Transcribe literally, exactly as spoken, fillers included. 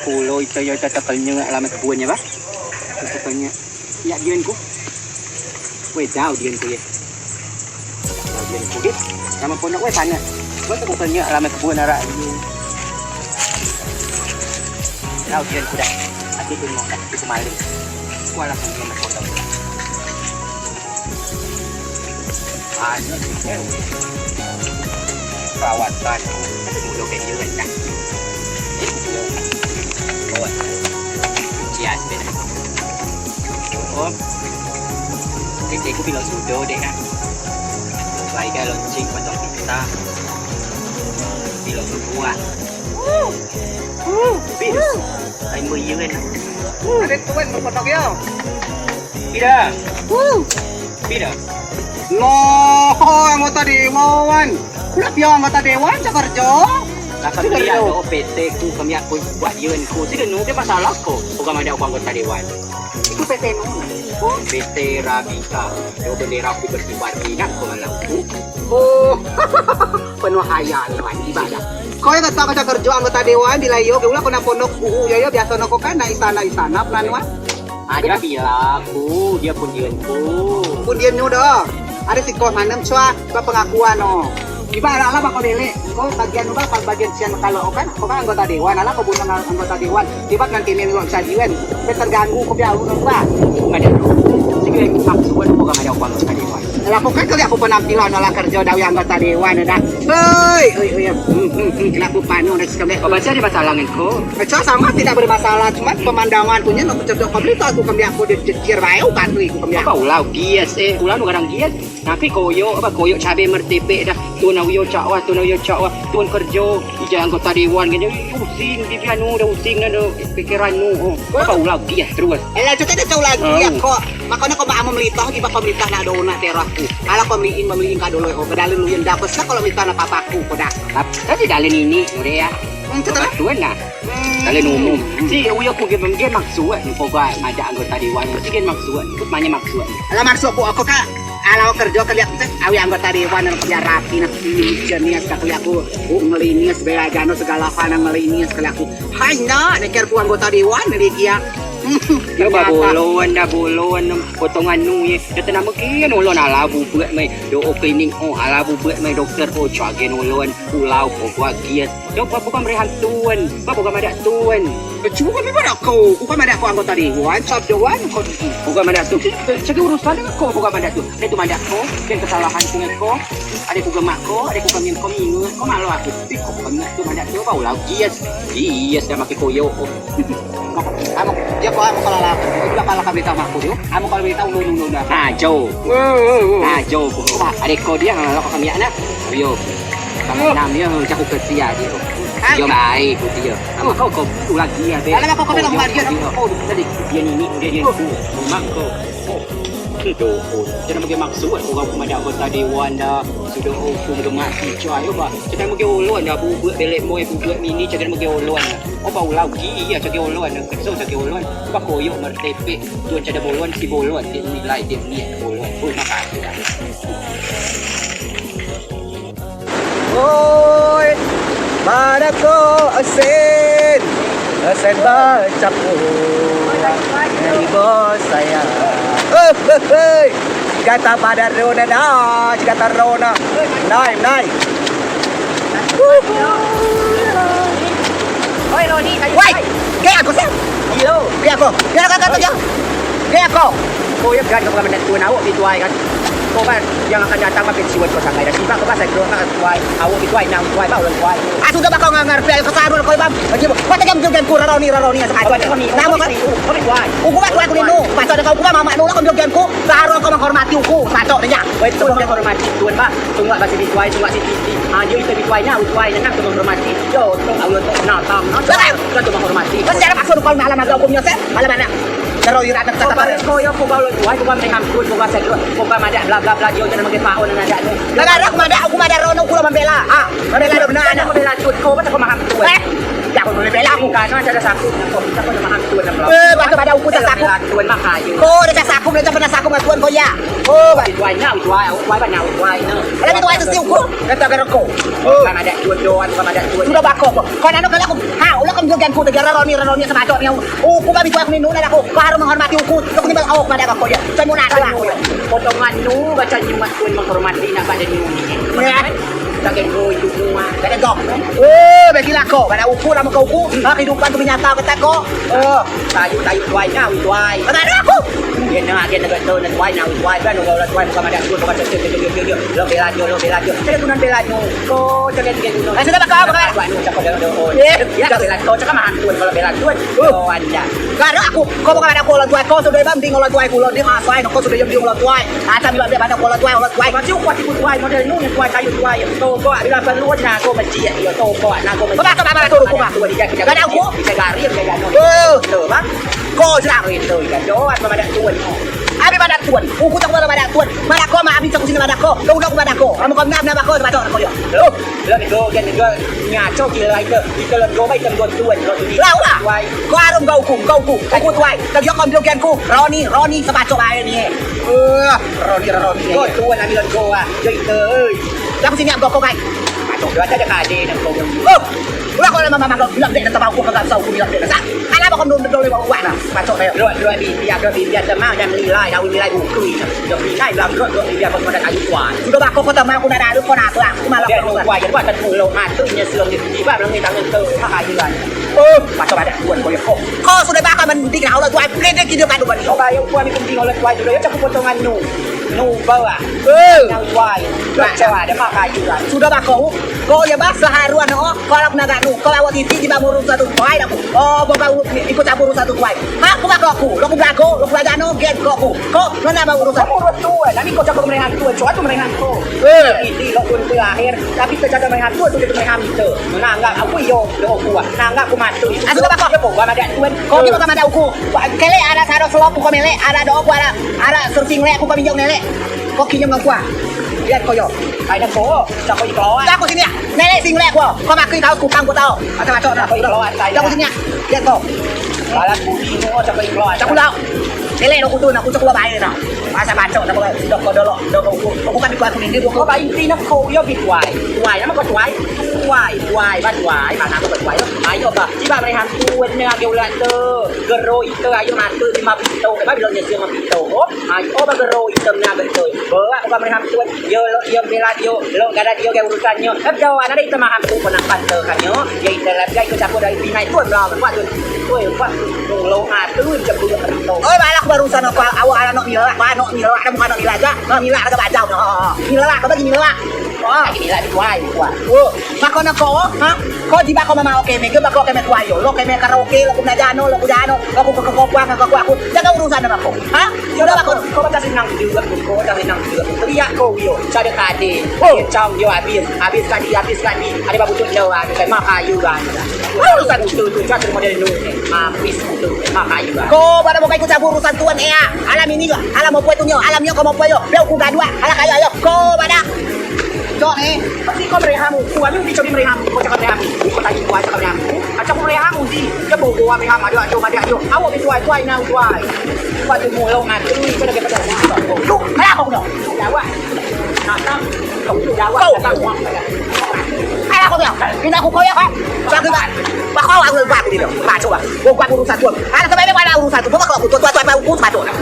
Kulo ite yo ite tekel nyo alam kebun yo ba. Tekel nyo. Ya dien ku. Weh dau dien ku ye. Dau dien ku dit. Sama pondok weh panas. Weh tekel nyo alam kebun arak ni. Dau dien ku dah. Ati tu mau dah. Itu maling. Kuala kebun pondok. Anu, perawatan. Tapi mudo ke jalan dah. Oh, cias deh. Oh, dek aku bilang sudo deh kan. Lai dah launching potong pizza. Bilang buah. Bis. Ai meriah kan. Ada tuan berpotong ya. Pida. Pida. Loh, anggota dewan. Kulo pio anggota dewan cak kerjo. Lah kami ado P T ku, kami aku buat dewan ku. Sida nu ke masalah ko. Bukan ada aku anggota dewan. Itu P T nu. P T Rabita. Yo bendera ku berkibar minang ko malam ku. Oh. Penuh hayal wan ibadah. Ko yo kata kata kerjo anggota dewan bila yo ke ulah ko nak ponok buhu yo yo biasa no ko kan nak istana istana pelan wan. Ada bilang ku dia pun dia ku. Pun dia nu dah. Ada si kos manem cua cua pengakuan no. Iba ala ala bako belek. Ko bagian nu ba bagian sian kalau kan ko kan anggota dewan ala ko bunuh anggota dewan. Iba nanti ni lo bisa diwen. Terganggu ko biar lu ba. Bukan dia. Sigi maksud bukan ada orang anggota dewan. Lakukan kali aku penampilan ala kerjo dawi anggota dewan dah. Hei, hei, hei. Hmm, hmm, hmm. Kenapa panu dah sekali? Kau baca di masalah ngen ko. Kecuali sama tidak bermasalah, cuma pemandangan punya nak cocok kau beli tu aku kami aku dia jejir bae ukat tu aku kami. Apa ulau gias eh, ulau nu kadang gias. Tapi koyok apa koyok cabe mertepek dah. Tun au yo cak wah, tun au yo cak wah, tun kerjo. Ijai anggota dewan kan jadi using di piano dah using dah pikiran nu. Oh. Apa ulau gias terus. Elah, cocok dah cau lagi ya kok. Makanya kau mau melitah, iba kau melitah nak dona terah ku. Kalau kau meliin, meliin kado lo, kau kedalin lu yang dapat sih kalau melitah nak papaku kau dah. Tapi dalin ini, udah ya. Hmm, cocok dah. Tuan lah. Dalin umum. Si uyo ku game game maksud, kau gua madak anggota dewan, si game maksud, ikut manya maksud. Alah maksud aku, aku kak, alau kerjo kerja aku, awi anggota dewan yang kerja rapi, nak jenis aku ya aku, ngelinis, bela jano segala hal yang ngelinis kerja aku. Hai nak, neker ku anggota dewan, dia kia. Yo ba bolon dah bolon potongan nu ye. Kata nama ke nolon ala bubek mai do klinik oh ala bubek mai dokter oh cage nolon pulau oh gua giat. Yo ba bukan merihan tun, ba bukan madak tun. Cuma kami madak kau, bukan madak kau anggota dewan, sab dewan kau. Bukan madak tun. Cagi urusan dengan kau bukan madak tun. Itu madak kau, dan kesalahan ku ngen kau. Ada ku gemak kau, ada ku kami kau minggu kau malu aku. Tapi kau bukan madak tun, madak tun kau lau giat. Giat dah makai koyo. Amu, dia ko amu kalau lap, dia kalau kami tahu aku dia. Amu kalau kita ulun ulun dah. Ajo. Ajo. Ada ko dia kalau kami anak. Ayo. Kalau enam dia jago kerja dia. Dia baik dia. Amu kau kau tu lagi ya be. Kalau kau kau bilang dia. Oh, tadi dia ini dia dia tu. Memang kau. Sudo o. Cak mage maksud ko kau madak anggota dewan dah. Sudo o ku mage mati cai ba. Cak mage olon dah bubek belek moi bubek mini cak mage olon. O ba ulau ki ya cak olon. Keso cak olon. Ba koyok mertepek. Tuan cak bolon si bolon. Dia nilai dia ni bolon. Oh makasih dah. Oi, mana ko esen? Esen bacaku. Dari bos saya. Hei, hei, hei. Jika tak pada rona dah, jika tak rona. Nai, nai. Oi, Roni, tadi. Woi, kayak aku sih. Gilo. Kayak aku. Kayak aku, kayak aku. Kayak aku. Ko yo kan ko ba madeak tuan awok bi tuai kan. Ko ba yang akan datang makin siwet ko sangkai dah. Sibak ko ba sai ko ka tuai. Awok bi tuai nang tuai ba ulun tuai. Ah sudo ba ko ngangar pe ayo kesarul ko ba. Aji ba. Mata jam jam ku raroni raroni sakajo. Namo kan? Ko bi tuai. Uku ba tuai ku ninu. Paso da ko uku ba mamak nu ko jam ku. Sarul ko menghormati uku. Sato dah. Woi tu menghormati tuan ba. Tunggu ba si bi tuai tunggu si titi. Ah dio ite bi tuai nya tuai nya nak tu menghormati. Yo tu awok tu natang. Kan tu menghormati. Kan cara paso ko malam agak hukumnya sen. Malam anak. Tero irak nak tata pare. Ko yo ko ba ulun tuai ko ba mending ampun ko ba sedro. Ko ba madeak bla bla bla dio jangan mage paon anak adeak tu. Negara ku madeak aku madeak rono kulo membela. Ha, membela do benar anak. Membela tut ko ba ko maham tut. Eh, ya Aku boleh bela aku. Kan ada saku, kau bisa kau maham tuan apa? Eh, batu pada uku tak saku. Tuan mah kayu. Kau ada tak saku, belajar pernah saku nggak tuan kau ya? Oh, baik. Tuan nyau, tuan, tuan banyak tuan. Kalau itu itu si uku, kata berko. Oh, kan ada tuan doan, kan ada tuan. Sudah bako kau. Kau nano kalau aku, ha, ulah kau juga aku tegar roni roni sama cok yang uku babi tuan aku ni nuna aku. Kau harus menghormati uku. Kau ni bang, oh, pada aku ya. Saya mau nado aku. Potongan nu baca nyemat tuan menghormati nak pada nu. Ya. Tagen goi tu semua. Tagen gok. Oh, bagilah kau. Pada uku, lama kau uku. Ha, kehidupan tu nyata kata kau. Oh, tayu tayu tuai, nyau tuai. Mana ada aku? Dia nak, dia nak kata nak tuai, nyau tuai. Kan orang tuai bukan ada tuai, bukan cek cek cek cek. Lo bela dia, lo bela dia. Cek tunan bela dia. Kau cek cek cek. Sudah bakal, bakal. Tuai nu cakap dia dia. Eh, ya bela kau cakap mahal tuan kalau bela tuan. Oh, anda. Kau ada aku. Kau bukan ada kau orang tuai. Kau sudah bang ding orang tuai, kau dia masai. Kau sudah yang ding orang tuai. Macam bilang dia pada bola tuai, bola tuai. Macam kuat ikut tuai, model nu ni tuai, kayu tuai. Toko, bila perlu aja nago masjid, yo toko, nago masjid. Coba, coba, mana turun, coba. Tuan, dia, dia, gak ada aku. Bisa garis, dia, dia. Oh, tuh, bang. Kau serang itu, ya. Doa sama ada tuan. Abi mana tuan? Uku tak mana tuan. Mana kau, ma, abi tak sini mana kau. Kau udah mana kau. Kamu kau nak, nak kau, mana kau, ya. Loh. Lon do gen do nyaco gilo ite. Ite lon do ba ite lon do tuan, lon do ni. Lah, ulah. Tuai. Ko arum kau ku, kau ku, kau ku tuai. Tadi kau ambil gen ku. Roni, Roni, sepaco bae ni. Eh, Roni, Roni. Kau tuan ambil lon do ah. Jadi ite, eh. Lah, aku sini aku kau kai. Macam tu aja ada kade nak kau. Oh. Ulah kau lama mama kau bilang dek, tetap aku kagak usah aku bilang dek. Sa, kenapa kau belum dole bawa uang nah? Sepaco bae. Dua, dua bibia, dua bibia, temau dan nilai, daun nilai buku. Dua bibia, bilang dua, dua bibia, kau pada kayu tuan. Sudah bako kau temau, aku nak dalu, kau nak tuang. Aku malah kau tuan. Wah, jadi buat mulut mata nyesel ni tiba belum ni tangan tu. Hah, ayo kan. Oh, macam ada tuan kau ya kau. Kau sudah bakal mendik nah, Allah tuan. Kau dah kira kadu kan. Kau bayar tuan ni penting Allah tuan sudah ya cakap potongan nu. Nu bawa. Eh. Yang tuan. Kau ada mak kayu kan. Sudah bakal. Kau ya bah seharuan oh. Kau nak nak nu. Kau awak titi di bawah urus satu tuan aku. Oh, bukan ikut campur urus satu tuan. Hah, aku bakal aku. Lo aku belago, lo aku belajar no, gen kau aku. Kau, lo nak bawa urus satu. Kamu urus tuan. Nanti kau cakap mereka tuan. Cuma tu mereka kau. Eh. Ini lo tuan terakhir. Tapi terjaga mereka tuan tu jadi mereka minta. Menanggap aku yo. Lo aku. Menanggap aku mati. Ah, sudah bakal. Dia bawa madak tuan. Kau ni bakal madak aku. Kelek ada saro selop, kau melek, ada doa, ada, ada surfing lek, aku kau minjau nelek. Kau kinyam ngan kuah. Lihat kau yo. Ada kau, siapa di bawah? Aku sini ya. Nelek sing lek kau. Kau makin kau kutang kau tahu. Macam-macam dah. Siapa di bawah? Aku sini ya. Lihat kau. Balas budi nu siapa di bawah? Aku tahu. Nelek aku tu nak kucuk kau bayar dah. Masa bacok dah kau dah kau dolok dah kau aku bukan di kuat ini dua kau. Kau baik inti nak kau yo bi tuai. Tuai nama kau tuai? Tuai, tuai, ba tuai. Mana kau tuai? Ayo ba. Tiba mereka tuan ni lagi ulat tu. Gero ite ayo mate lima pito. Ba bilo nyesel lima pito. Oh, ayo ba gero ite mena betul. Bawa bukan mereka tuan. Yo lo yo bela yo lo gada yo ke urusan yo. Kan jauh ada ite maham tu pernah pante kan yo. Ya ite lagi ite campur dari pinai tuan lah. Buat tuan. Tuan buat lo mate cepu yo. Oh, balak barusan apa? Awak anak mila, anak mila, ada bukan anak mila aja. Mila ada bajau. Mila, kau bagi mila. Oh, lagi mila di kuai, kuai. Oh. Mako ne ko, ha? Ko jibeak ko memau keme, jibeak ko keme kuai yo. Lo keme karaoke, lo ku belajar no, lo ku jano, lo ku ke kopuang, ke kopuang aku. Jago urusan ne ko, ha? Yo dah ko. Ko baca senang juga, ko baca senang juga. Teriak ko yo, cari kade. Oh. Cang yo habis, habis kadi, habis kadi. Ada babu tu jauh, ada kan maka yo kan. Urusan tu tu cari model nu. Habis tu maka yo kan. Ko pada mau ikut campur urusan tuan ya. Alam ini yo, alam apa tu nyo, alam yo ko mau apa yo. Bel ku gadua, ala kayo yo. Ko pada Cok, eh. Pasti kau mereham. Ku anu di cobi mereham. Kau cakap mereham. Kau tadi kau cakap mereham. Acak kau mereham di. Dia bawa bawa mereham. Aduh, aduh, aduh, aduh. Awak betuai, tuai, nau, tuai. Patu mulau ngatu. Kau dah kata. Lu, kayak aku dah. Jawab. Datang. Kau tu jawab. Kau. Datang. Kayak aku dah. Ini aku kau ya, kan? Satu tak. Bakal aku lupa aku dia. Baca lah. Gua buat urusan gua. Ada sampai mana urusan gua. Gua bakal aku tuai, tuai, tuai, tuai, tuai.